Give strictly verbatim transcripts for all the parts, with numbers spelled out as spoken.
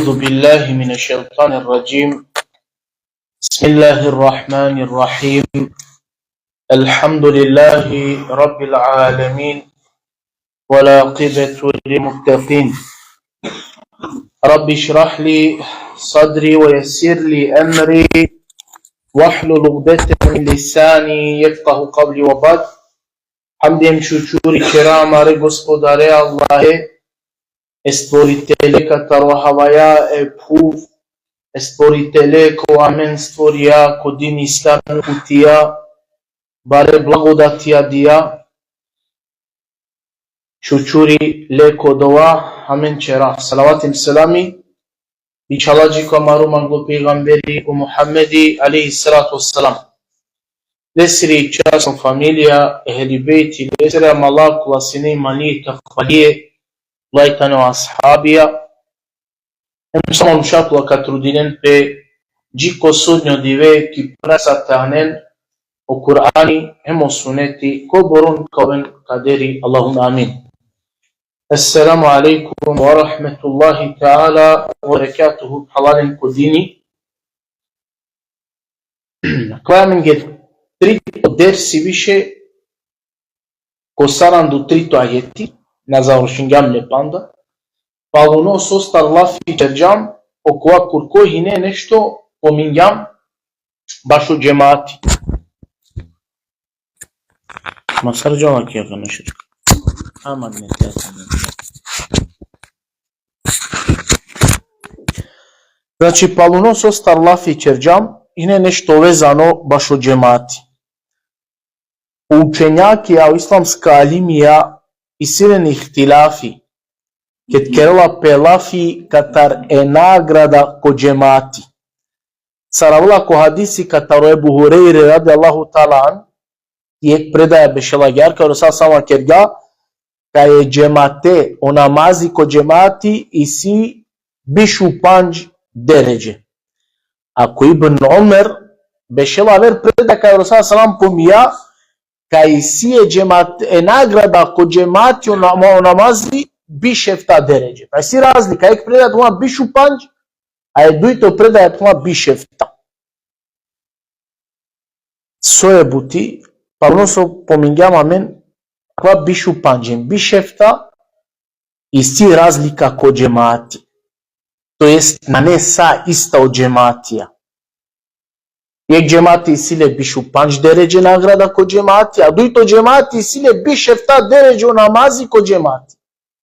أعوذ بالله من الشيطان الرجيم. بسم الله الرحمن الرحيم. الحمد لله رب العالمين. والعاقبة للمتقين. رب اشرح لي صدري ويسر لي أمري واحلل عقدة من لساني يفقه قولي وبعد. Hamdi hem šukuri ćera amare Gospodare Allahe, e Stvoritele kataro havaja e phuv, e Stvoritele ko amen stvorija, ko din Islam uputija, bare blagodatija dija. Šukuri le ko dova amen ćera. Salavati hem selami bičhala dži ko amaro manglo pejgamberi o Muhammedi alejhi salatu vesselam. Lesiri časno familija, ehli bejti, lesiri amala kola sine imanlije, takvalije, ola i tane o ashabija. Hem sa manuša kola ka trudinen pe dži ko sudnjo dive ki praksa te anen o Kur'ani hem o suneti, kobor on ka oven kaderi, Allahumme amin. Esselamu alejkum ve rahmetullahi teala ve berekatuhu, phralalen ko dini. Akava amenge trito dersi više, ko saranda u trito ajeti, na završingjam le panda. Paluno sostar lafi ćerđam, okova kurko hine nešto pomingjam bašo džemati. Ma sar džala ki akana širka. Ama ne te. Znači, paluno sostar lafi ćerđam, hine nešto vezano bašo džemati. Učenjakija, o islamska alimija, isi len ihtilafi, ked kerela pe lafi katar e nagrada ko džemati. Sar avela ko hadisi kataro Ebu Hurejre radijallahu teala an, jekh predaja bešela agjaar kaj o Resul sallallahu alejhi ve sellem kergja, kaj e džemate, o namazi ko džemati isi biš u pandž deredže. A ko Ibn Omer bešela aver predaja kaj o Resul sallallahu alejhi ve sellem pominja, kaj isi e džemat-, e nagrada ko džemati o nama-, o namazi biš efta deredže. Pa isi razlika, jekh predaja phenela biš u pandž, a e dujto predaja phenela biš efta. So e buti, paluno so pomingjam amen, akava biš u pandž hem biš efta, isi razlika ko džemati. To jest, nane sa ista o džematija. Jekh džemati isi le biš u pandž deredže nagrada ko džemati, a dujto džemati isi le biš efta deredže o namazi ko džemati.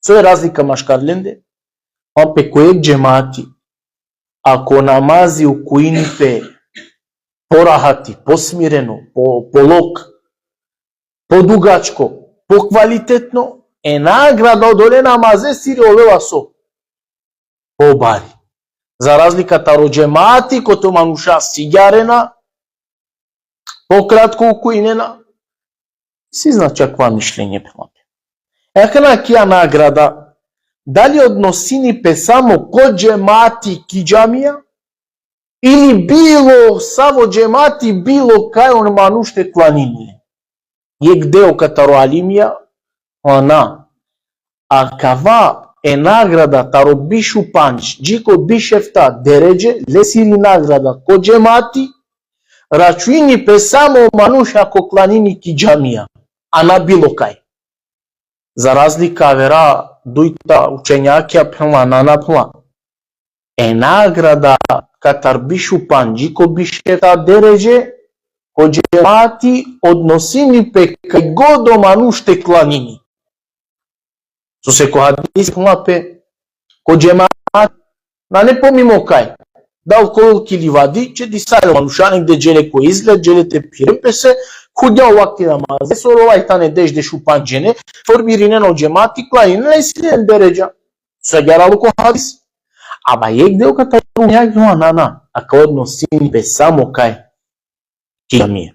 So e razlika maškar lende? Ama pe ko jekh džemati, ako namazi ukujini pe porahati, posmireno, po, polok, podugačko, pokvalitetno, e nagrada odole namazesiri ovela so? Pobari. Za razlika taro džemati, kote o manuša sigjarena, pokratko ukujinena, isi, znači, akava mišljenje prema pe. E akana akija nagrada, dali odnosini pe samo ko džemati ki džamija, ili bilo savo džemati, bilo kaj o manuš te klanini le? Jekh deo kataro alimija, a na. Akava e nagrada taro biš u pandž dži ko biš efta deredže, lesiri nagrada ko džemati, računini pe samo manuš ako klanini ki džamija, a na bilo kaj. Za razlika avera dujta učenjakija phenela, na, na, phenela. E nagrada katar biš u pandž dži ko biš efta deredže, ko džemati odnosini pe kaj god o manuš te klanini. Sose ko hadis phenela pe, ko džemati, nane pomimo kaj. Dal ko ki livadi, će disale o manuša negde, džele ko izlet, džele te phiren pese, khuvgja o vakti namazesoro, ola i tane deš, deš u pandž džene, formirinena o džemati, klaninen, isi len deredža. So agjaar alo ko hadis. Ama jekh deo kataro učenjakija, na, na, akava odnosini pe samo kaj ki džamija.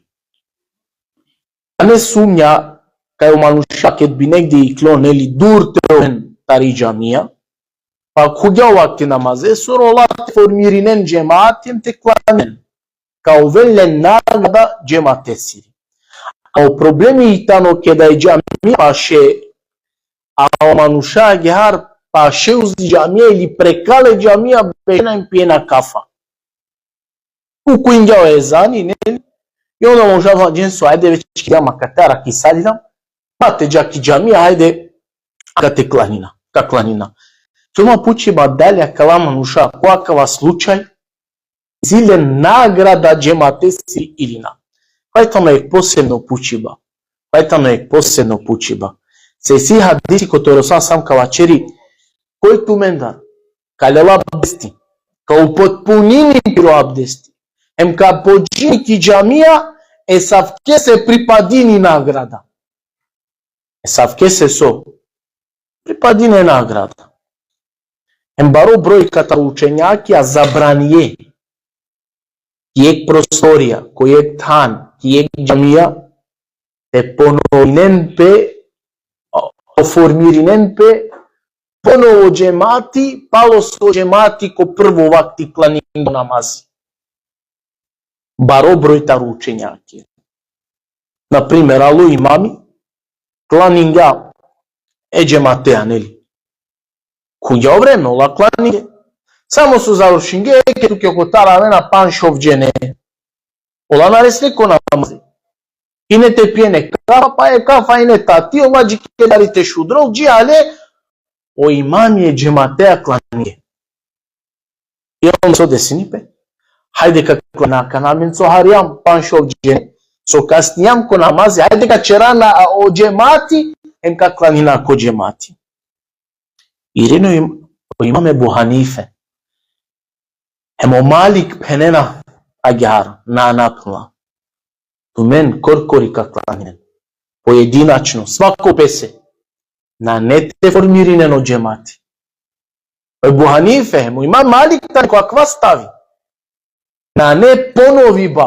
Nane sumnja kaj o manuša ked bi negde iklon, neli, dur te oven tari džamija, pa khuvgja o vakti namazesoro, ola te formirinen džemati hem te klaninen. Ka ovel len nagrada džematesiri. A o problemi i tano keda i džamija paše, a o manuša agjaar paše uzi džamija ili prekale džamija pešena hem pijena kafa. Ukujingja o ezani, neli? I onda o manuša vaćerena so, ajde već ki džamija, katar, ki sallam, ma te dža ki džamija, ajde, ka te klanina, ka klanina. Tano pučiba dali akala manuša, ko akava slučaj, isi le nagrada džematesiri ili na. Kova tano jekh posebno pučiba. Kova tano jekh posebno pučiba. Se isi hadisi kote o Resul sallam ka vaćeri, koj tumendar ka lela abdesti, ka upotpunini piro abdesti, hem ka pođini ki džamija, esavkese pripadini nagrada. Esavkese so? Pripadini nagrada. Hem baro broj katar učenjakija zabranie ki jekh prostorija, ko jekh than, ki jekh džamija, te ponovinen pe, o, formirinen pe ponovo džemati, palo so džemati ko prvo vakti klaningja o namazi. Baro broj taro učenjakija. Na primer, alo imami, klaningja e džemateja, neli? Khuvgja o vreme, ola klaningje. Samo so završingje, eke tuke kotar avena pandž-šov džene. Ola na resle ko namazi. Ine te pijene kafa, pa e kafa ine tati, ola dži kedari te šudrol, dži ale, o imami e džemateja klaningje. I onda so desini pe? Hajde ka klanina, kana amenco harjam, pandž-šov džene. So kasnijam ko namazi, hajde ka ćera na, a, o džemati, hem ka klanina ko džemati. Irini o im-, o imam Ebu Hanife. Hem o Malik phenena agjaar, na, na, phenena. Tumen korkori ka klaninen. Pojedinačno, svako pese. Nane te formirinen o džemati. O Ebu Hanife, hem o imam Malik tani ko akava stavi. Nane ponoviba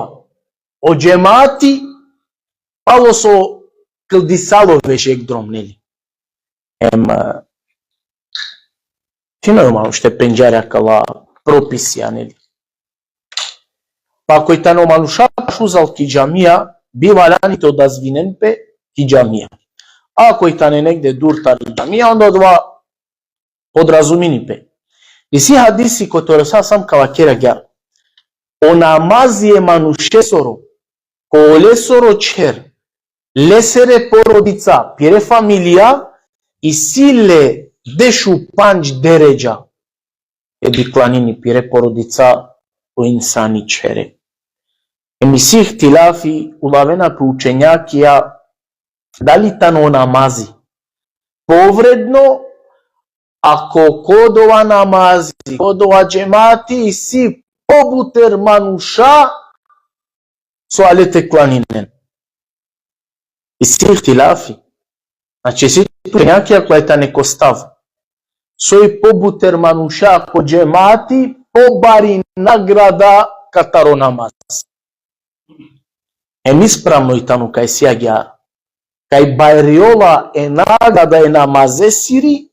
o džemati, palo so kldisalo već jekh drom, neli? Em, e, fino e manuš te pendžari akala propisija, neli? Pa ako i tane o manuša baš uzal ki džamija, bi valjani te odazvinen pe ki džamija. A ako i tane negde dur tari džamija, onda odova podrazumini pe. Isi hadisi kote o Resul sallam ka vakeri agjaar: o namazi e manušesoro ko lesoro čher, lesere porodica, pire familija, isi le dešupandž deredža. E bi klanini pire porodica o insani čhere. Em isi ihtilafi, ulavena pe učenjakija, dali tano o namazi povredno, ako ko odova namazi, ko odova džemati, isi pobuter manuša so ale te klaninen. Isi ihtilafi. Znači, isi tu učenjakija kola tane ko stav: soj pobuter manuša ko džemati, pobari nagrada katar o namaz. Em ispravno i tano kaj si agjaar. Kaj bajrola e nagrada e namazesiri,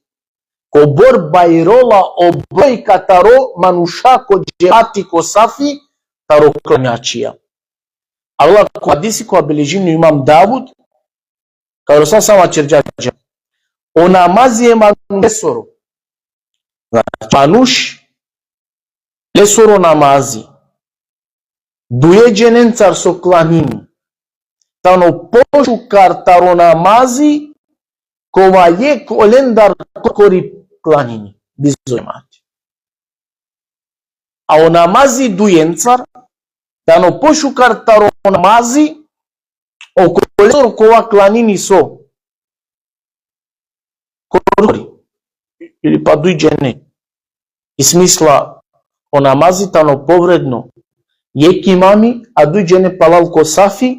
kobor bajrola o broj kataro manuša ko džemati, ko safi, taro klanjačija. Avela ko hadisi kova beležini o imam Davud, kaj o Resul sallallahu alejhi ve sellem vaćerđa: o namazi e manušesoro. Znači, manuš, lesoro namazi, duje dženencar so klanini, tano pošukar taro namazi kova jekh olendar korkori klanini bizo džemati. A o namazi dujencar tano pošukar taro namazi okolesoro kova klanini so? Korkori. Ili pa duj džene. I smisla, o namazi tano povredno jekh imami, a duj džene palal ko safi,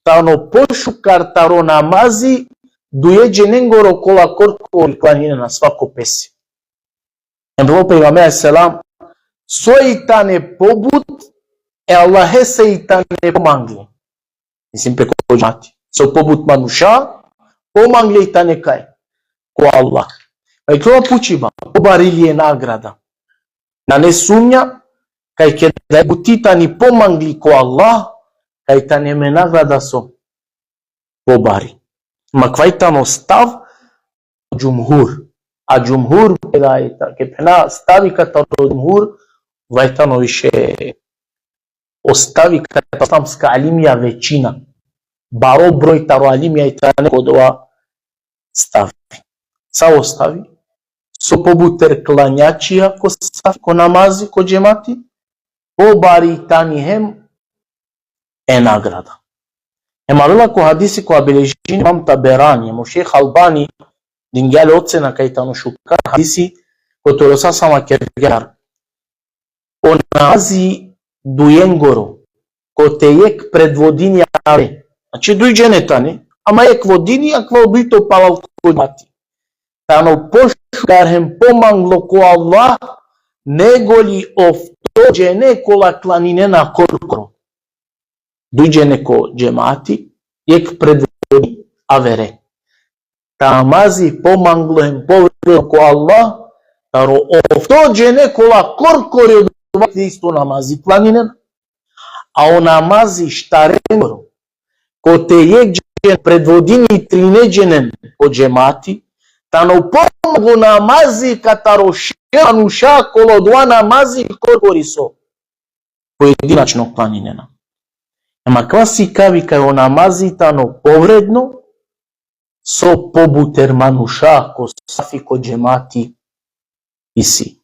tano pošukar taro namazi duje dženengoro kola korkori klaninena svako pese. Em o pejgamberi alejhi selam: soj tane pobut e Allahese i tane pomangli. Mislim pe ko džemati. So pobut manuša, pomangli i tane kaj? Ko Allah. Pa i kova pučiba, pobari li e nagrada? Nane sumnja, kaj keda buti tani pomangli ko Allah, kaj tane me nagrada so pobari. Ma kova i tano stav džumhur. A džumhur, keda i ta-, ke phena stavi kataro džumhur, Vaj tano više o stavi kata islamska alimija većina. Baro broj taro alimija i tane ko dova stavi. Savo stavi? So pobuter klanjačija ko safi, ko namazi, ko džemati, pobari tani hem e nagrada. Hem avela ko hadisi kova beležini imam Taberani, hem o šejh Albani dingja le ocena kaj tano šukar hadisi, kote o Resul sallallahu alejhi ve sellem vakergja: O namazi dujengoro, kote jekh predvodini avere. Znači, duj džene tane, ama jekh vodini, akava o dujto palal ko džemati. Tano pošukar hem pomanglo ko Allah, negoli ofto džene kola klaninena korkoro. Duj džene ko džemati, jekh predvodini avere. Tano namazi pomanglo hem povredno ko Allah, taro ofto džene kola korkori odova isto namazi klaninena. A o namazi štarengoro, kote jekh džen predvodini trine dženen ko džemati, tano pomanglo namazi kataro šel manuša kola odova namazi korkori so pojedinačno klaninena. Ema akava sikavi kaj o namazi tano povredno, so pobuter manuša ko safi, ko džemati isi.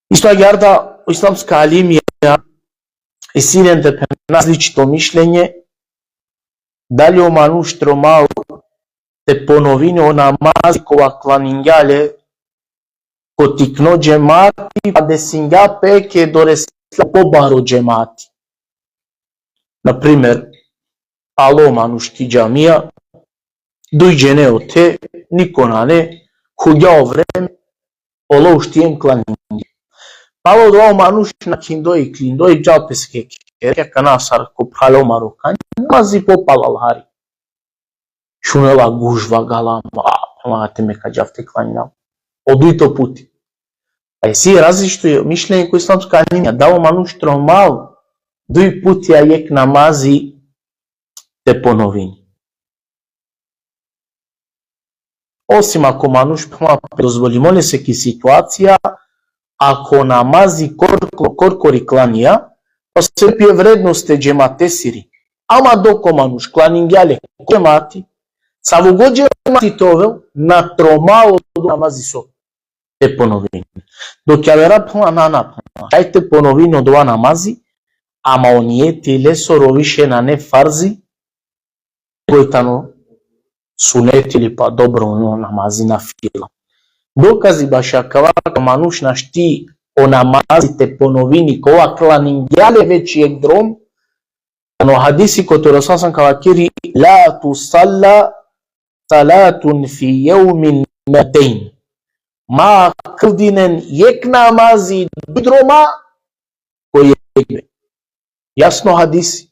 Isto agjaar da o islamska alimija isi lende pe različito mišljenje, dali o manuš tromal te ponovini o namazi kova klaningja le ko tikno džemati, pa desingja pe ke doresla pobaro džemati. Na primer, alo manuš ki džamija, duj džene ote, niko nane, khuvgja o vreme, ola uštije hem klaningje. Palo odova o manuš nakhindo, ikljindo, džal pes ke kher, akana sar ko phralo maro kanje, namazi popalal hari. Šunela gužva, galama, a, te me ka džav te klanjinav. O dujto puti. A isi različito mišljenje ko islamska alimija, dali o manuš tromal duj putija jekh namazi te ponovini. Osim ako manuš, pa, dozvolimo lese ki situacija, ako namazi kor-, korkori klanija, pa se pije vrednost e džematesiri. Ama dok o manuš klaningja le ko džemati, savo god džemati te ovel, na tromal odova namazi so te ponovini. Dok javera phenela na, na, phenela, šaj te ponovini odova namazi, ama o nijeti lesoro više nane farzi, nego tano suneti ili pa dobrovoljno namazi, nafila. Dokazi bašo akava kaj manuš našti o namazi te ponovini, kova klaningja le već jekh drom, ano hadisi kote o Resul sallallahu alejhi ve sellem ka vakeri: La tusalla salatun fi jevmin merratejn. Ma kldinen jekh namazi duj droma ko jekh dive. Jasno hadisi.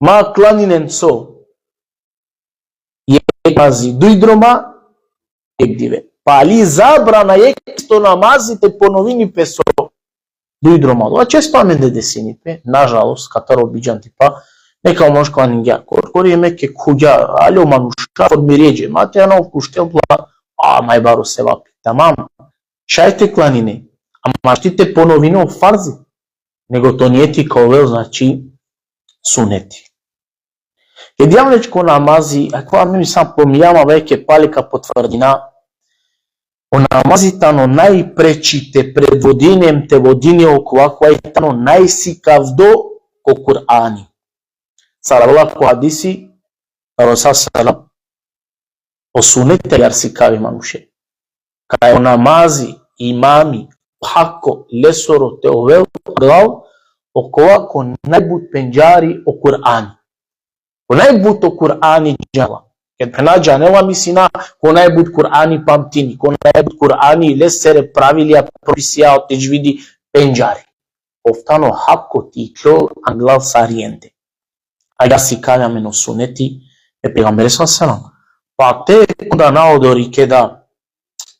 Ma klaninen so jekh namazi duj droma ko jekh dive. Pali zabrana jekh isto namazi te ponovini pe so duj droma. Odova često amende desini pe, nažalost, kataro bi džanti pa, neka o manuš klaningja korkori, ema ke khuvgja, alo manuša, formirije džemati, a na ov ka uštel pla, a, najbaro sevapi. Tamam. Šaj te klanine. Ama našti te ponovine o farzi. Nego to nijeti ka ovel, znači, suneti. Ked jam već ko namazi, akava amen sam pominjam, a veke pali ka potvrdina, o namazi tano najpreči te predvodini hem te vodini okova kova i tano najsikavdo ko Kur'ani. Sar avela ko hadisi, o Resul sallallahu alejhi ve sellem, o suneti agjaar sikavi manuše. Kaj o namazi, imami, phako, lesoro te ovel, oglal, okova ko najbut pendžari o Kur'ani. Ko najbut o Kur'ani džanela. Ked phena džanela, mislina, ko najbut Kur'ani pamtini, ko najbut Kur'ani lesere pravilija, propisija, o tedžvidi pendžari. Ov tano hako tiklo anglal sariende. Agjaar sikavi amen o suneti e pejgambere sallallahu alejhi ve sellem. Pa te kunda naodori keda,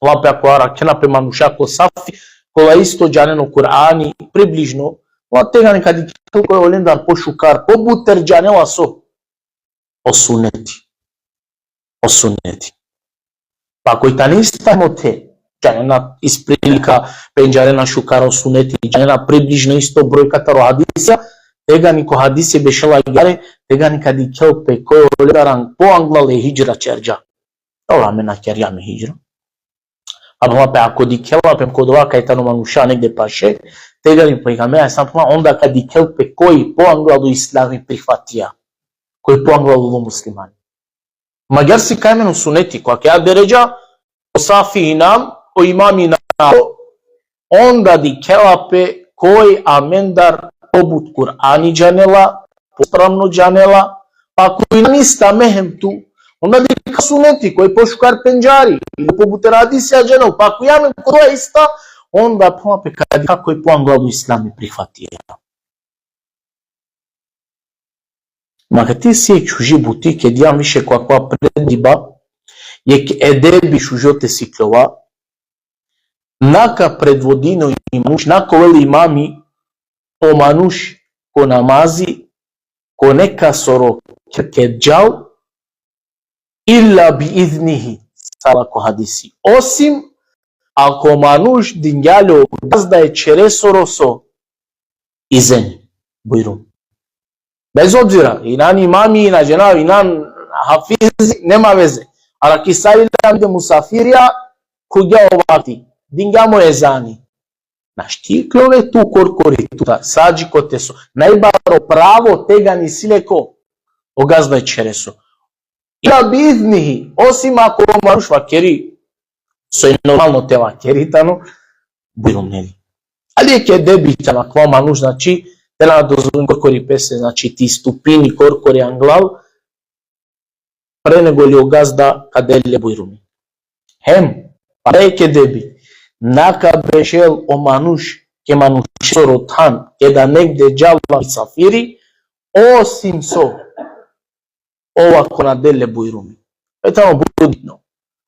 la pe ako arakhena pe manuša ko safi, kola isto džanena o Kur'ani, približno, la tegani ka dikhel koj olendar pošukar, pobuter džanela so, o suneti. O suneti. Pa koj tani isto ote, džanena iz prilika, pendžarena šukar o suneti, džanena približno isto broj kataro hadisija, tegani ko hadisi bešela agjaar, tegani ka dikhel pe koj olendar ang-, po anglal e hidžra čerđa. Ora me na kergjam e hidžra. A phenela pe, ako dikhela pe ko dova kaj tano manuša negde paše, tegani pejgamberi alejhi selam phenela, onda ka dikhel pe koj po anglal o islami prihvatija. Koj po anglal ulo muslimani. Magjar si kaj amen o suneti, ko akaja deredža, o safi inam, o imami inam, onda dikhela pe koj amendar pobut Kur'ani džanela, pospravno džanela, pa ako inam ista me hem tu, onda dikha suneti, koj pošukar pendžari, ili pobut hadisija džanel, pa ako amen ko dova ista, onda phenela pe ka dikha koj po anglal o islami prihvatija. Ma kate si jekh šuži buti, keda džam više ko akava predvodiba, jekh edebi šužo te sikljova, na ka predvodini o manuš, na ka ovel imami o manuš ko namazi, ko nekasoro kher keda džal, illa bi iznihi, sar ko hadisi. Osim ako manuš dingja le o gazda e čheresoro so izin, bujrum. Bez obzira, inan imami, inan dženab, inan hafizi, nema veze. Arakhisali le negde musafirija, khuvgja o vakti, dingja mo ezani. Našti kljove tu korkori tutar, sa dži kote so. Najbaro pravo tegani si le ko, o gazda e čhereso. Illa bi iznihi, osim ako o manuš vakeri, so i normalno te vakeri tano, bujrum, neli. Ali jekh edebi tano akava, manuš, znači, te na dozvolini korkori pese, znači, te istupini korkori anglal, pre nego li o gazda ka del le bujrumi. Hem, pa jekh edebi, na ka bešel o manuš ke manušesoro than, keda negde džala misafiri, osim so ova kova na del le bujrumi. E tano but bitno.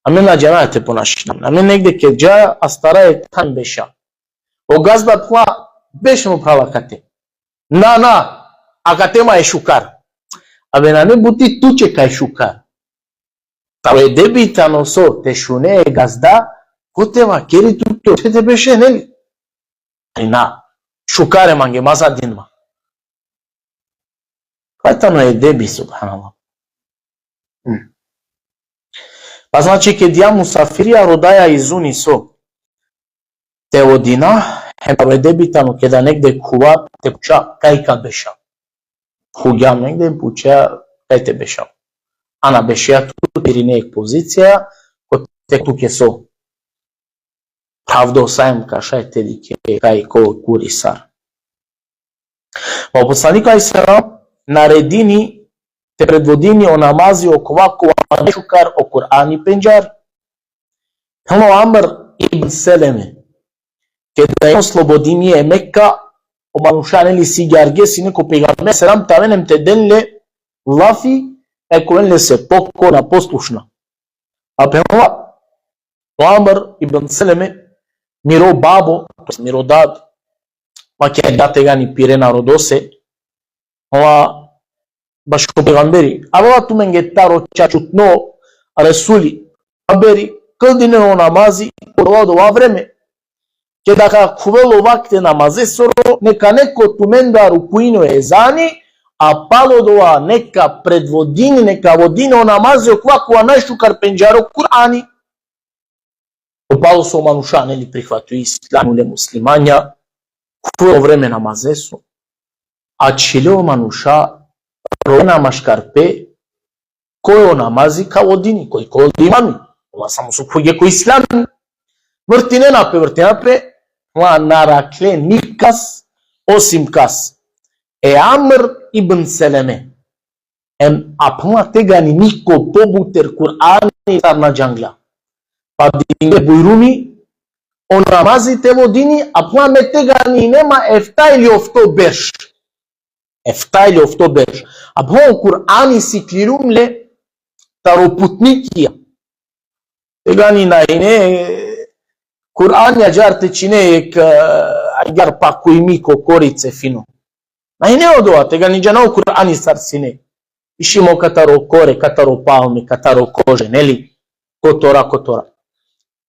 Amen na džana te ponašina. Amen negde keda dža, astara e than beša. O gazda phenela, beš mo phral akate. Na, na, akate ma e šukar. Abe nane buti tuće kaj šukar. Taro edebi tano so te šune e gazda, kote vakeri tu, tu te beše, neli? Ali na, šukare mange, ma zadin ma. Kaj tano edebi, subhanallah. Hmm. Pa znači, keda dža musafirija, rodaja izuni so te vodina, hem taro edebi tano keda negde khuva te puča kaj ka beša. Khuvgjam negde, puča kaj te beša. A na bešea tu, te irine jekh pozicija, kote tuke so pravdo sa hem ka šaj te dikhe kaj, ko, kuri, sar. Pa o poslanik alejhi selam naredini te predvodini o namazi okova kova najšukar o Kur'ani pendžari. Phenela o Amr ibn Seleme, keda oslobodini e Mekka, o manuša, neli, sigjarge sine ko pejgamberi alejhi selam te aven hem te den le lafi, e ka oven lese pokorna, poslušna. A phenela o Amr ibn Seleme, miro babo, to jest miro dad, ma keda tegani pire narodose, ova bašo pejgamberi. Avela tumenge taro čačutno Resuli, haberi, kldinen o namazi, ko odova, odova vreme. Keda ka khuvel o vakti e namazesoro, neka neko tumendar ukhuini o ezani, a palo odova neka predvodini, neka vodini o namazi okova kova najšukar pendžari o Kur'ani. O palo so manuša, neli, prihvatile o islami, ule muslimanja, khuvel o vreme namazeso. Ačhile o manuša, rovena maškar pe, koj o namazi ka vodini, koj ka ovel imami. Ola samo so khuvge ko islami. Vrtinena pe, vrtinena pe, ma na arakhle nikas, osim kas? E Amr ibn Seleme. Em, a phenela, tegani niko pobuter Kur'ani sar na džangla. Pa dingle bujrumi o namazi te vodini, a phenela, me tegani ine ma efta ili ofto berš. Efta ili ofto berš. A phenela, o Kur'ani sikliljum le taro putnikija. Tegani na ine Kur'ani ađar te čine jekh, e, ađar pakujmi ko korice fino. Na ine odova, tegani džana o Kur'ani sar sine. Išimo kataro kore, kataro palme, kataro kože, neli? Kotora, kotora.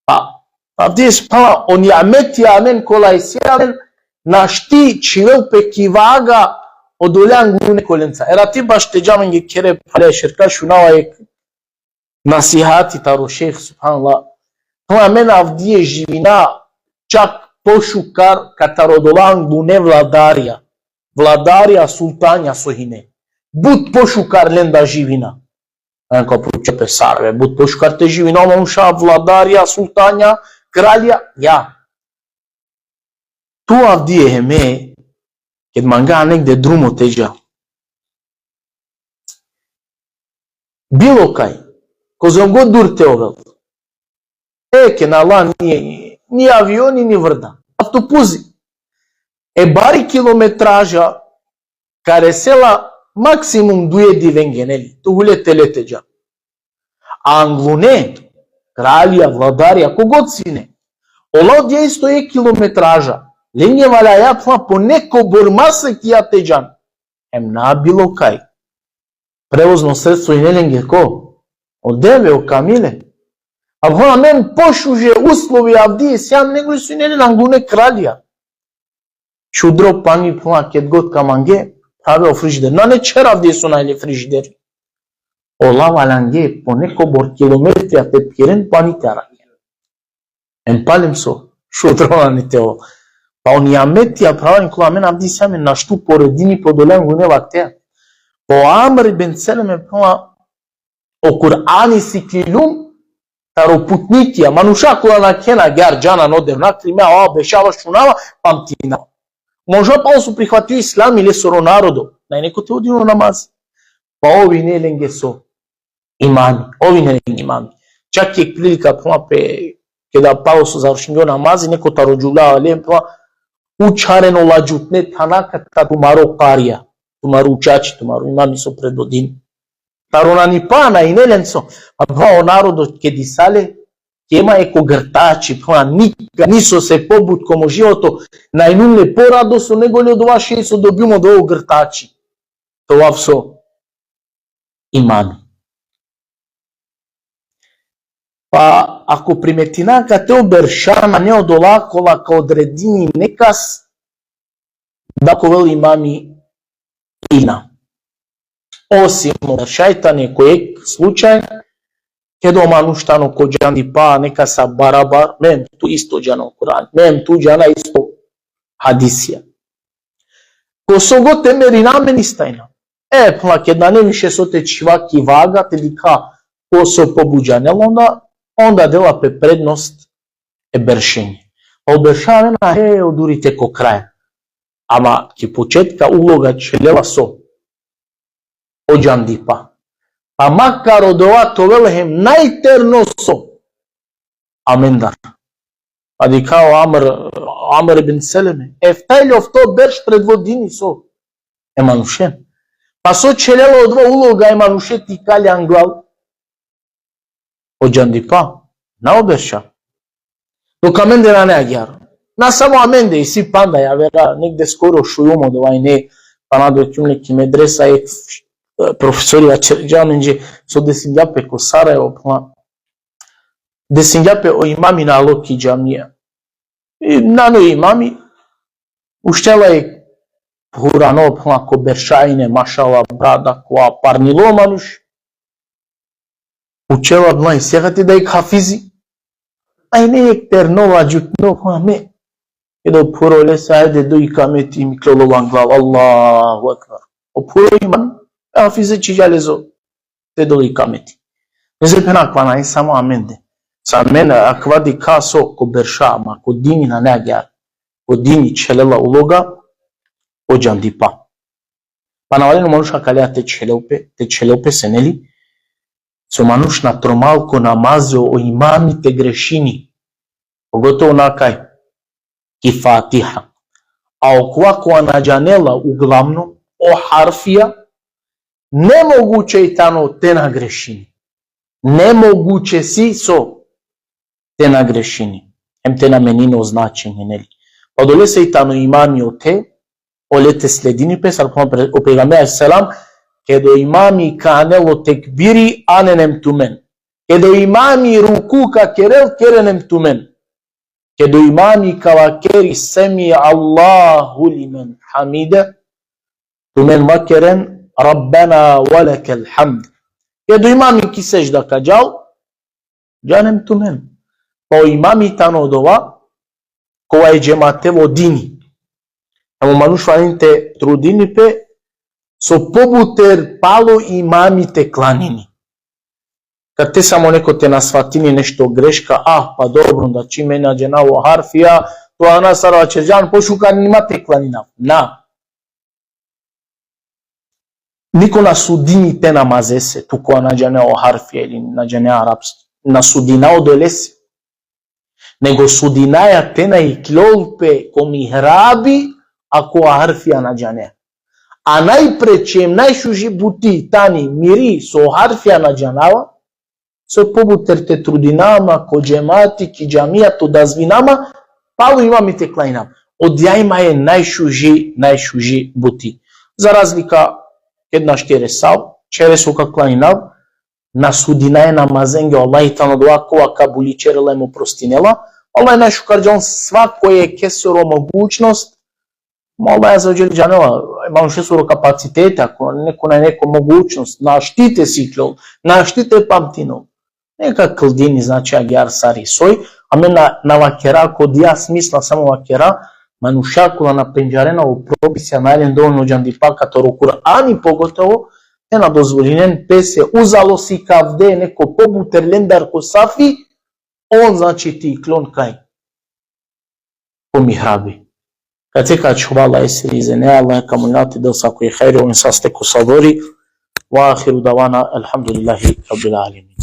Pa, Avdive, subhanallah, o nijametija amen kola isi amen, našti čhivel pe ki vaga odole anglune kolenca. Erati baš te dža amenge khere, pale šerka šunava jekh nasihati taro šejh, subhanallah. Phenela, amen avdive živina čak pošukar katar odola anglune vladarija. Vladarija, sultanja so hine. But pošukar lenda živina. Amen ka pučel pe sar be, but pošukar te živina o manuša, vladarija, sultanja, kralja? Ja. Tu avdive hem me, ked manga negde drumo te dža, bilo kaj, kozom god dur te ovel, eke na la ni, ni avioni, ni vrda. Avtopuzi. E bari kilometraža ka resela maksimum duje divenge, neli? Tu hule tele te dža. A anglune, kralja, vladarja, kogod sine, ola odija isto jekh kilometraža, lenge valjaja, phenela, ponekobor masekija te džan. Em na bilo kaj prevozno sredstvo hine lenge ko? O deve, o kamile. A phenela, amen pošuže uslovija avdive sijam nego so hine len anglune kralja. Šudro pani, phenela, ked god ka mange, prave o frižider. Nane čher avdive so nane le frižider. Ola valjangje ponekobor kilometrija te phiren, pani te arakhen. Em palem so, šudro nane te ovel. Pa o nijametija, phralalen, kola amen avdive sijam, amen našti poredini pe odole anglune vakteja. Pa o Amr ibn Seleme, phenela, o Kur'ani siklilum taro putnikija, manuša kola nakhena agjaar, džana ano dev, nakli me, ava bešava, šunava, pamtinava. Možda palo so prihvatio islami lesoro narodo, nane neko te vodini o namaz. Pa ov hine lenge so? Imami. Ov hine lenge imami. Čak jekh prilika, phenela, pe, keda palo so završingja o namazi, neko taro džuvlja ale, phenela, učharen ola džutne thana katar tumaro karija, tumaro učači, tumaro imami so predvodini. Taro nanipa, na hine len so. A phenela, o narodo ked disale, kema jekh o grtači, phenela, nikad nisose pobut ko mo životo na inum le poradosno nego li odova šej so dobium odova grtači. Te ovav so? Imami. Pa ako primetina, kate o berša nane odola kola ka odredini nekas da ka ovel imami ili na. Osim o berša, tani ko jekh slučaj, keda o manuš tano ko džandipa nekasa barabar, me em tu isto džana o Kur'an, me em tu džana isto hadisija. Ko so god te merina, amen ista inam. E, phenela, ked nane više so te čhiva ki vaga, te dikha ko so pobut džanela, onda, onda dela pe prednost e beršenge. Pa o berša avena, e, oduri te ko kraj. Ama ki početka uloga čhelela so? O džandipa. Pa makar odova te ovel hem najterno so amendar. Pa dikha o Amr, Amr ibn Seleme, efta ili ofto berš predvodini so? E manušen. Pa so čhelela odova uloga e manuše te ikali anglal? O džandipa, na o berša. Dok amende nane agjaar. Na samo amende, isi panda javera, negde skoro šungjum odova, ine, pana dok jum le ki medresa, jekh, e, profesori vaćerđa amenđe, so desingja pe ko Sarajevo, pana. Desingja pe, o imami na alo ki džamija. I nane o imami, uštela jekh phurano, pana, ko berša ine, mašallah, brada, kova, parnilo manuš. Učela, pana, isi akate da jekh hafizi. A ine jekh terno, ladžutno, pana, me. Keda o phuro lese, ajde, do ikameti, iklol o anglal, Allahu ekber. O phuro iman, e hafize čhivđa le so te dol ikameti. Lese, pana, akava nane samo amende. Sa amen, akava dikha so ko berša, ama ko dini nane agjaar. Ko dini čhelela uloga o džandipa. Pa na valjani o manuš akaleja te čhelel pe, te čhelel pe, sine li? So manuš na tromal ko namazi, o imami te grešini. Pogotovo na kaj? Ki Fatiha. A okova kova na džanela uglavnom o harfija, nemoguće i tano te na grešini. Nemoguće si so te na grešini. Hem te na menini o značenje, neli? Pa odolese i tano imami ote, ole te sledini pe, sar o pejgamber alejhi selam, keda o imami ka anel o tekbiri, anen hem tumen. Keda o imami ruku ka kerel, keren hem tumen. Ked o imami ka vakeri semi Allahu limen hamide, tumen vakeren Rabbena ve lekel hamd. Ked o imami ki sedžda ka džal, džanem tumen. Pa o imami tano odova kova e džemate vodini. Amo manuš valjani te trudini pe so pobuter palo imami te klanini. Kad te samo neko te na svatini nešto greška, ah, pa dobro, da čim me na džanav o harfija, to ana sar vaćerđan, pošukar nima te klaninav. Na. Niko na sudini te namazese, tu kova na džane o harfija ili na džane arapski. Na sudina odolese. Nego sudinaja te na iklol pe ko mihrabi, ako o harfija na džane. A najpreče, najšuži buti tani miri so o harfija na džanava, so pobuter te trudinama ko džemati, ki džamija te odazvinama, palo imami te klaninav. Odija i ma e najšuži, najšuži buti. Za razlika, ked našti resav, čere so ka klaninav, na sudinaja namazenge, Allah tano odova kova kabuli čerela em oprostinela, Allah najšukar džan svako jekesoro mogućnost, ma Allah azze ve dželle džanela, e manušesoro kapacitete, ako neko na neko mogućnost, našti te siklol, našti te pamtinol. Neka kldini, znači, agjar sar i soj, amen na, na vakera ko odija smisla, samo vakera, manuša kola na pendžarena o propisija, nane len dovoljno džandipa kataro Kur'ani pogotovo, te na dozvolinen pese uzalo sikavde neko pobuter lendar ko safi, on, znači, te iklon kaj ko mihrabi. Kate ka čhuva, Allah esiri izene, Allah ka molina te del sako i hajri, on saste ko sabori. Ve ahiru davana, elhamdulillahi rabbil alemin.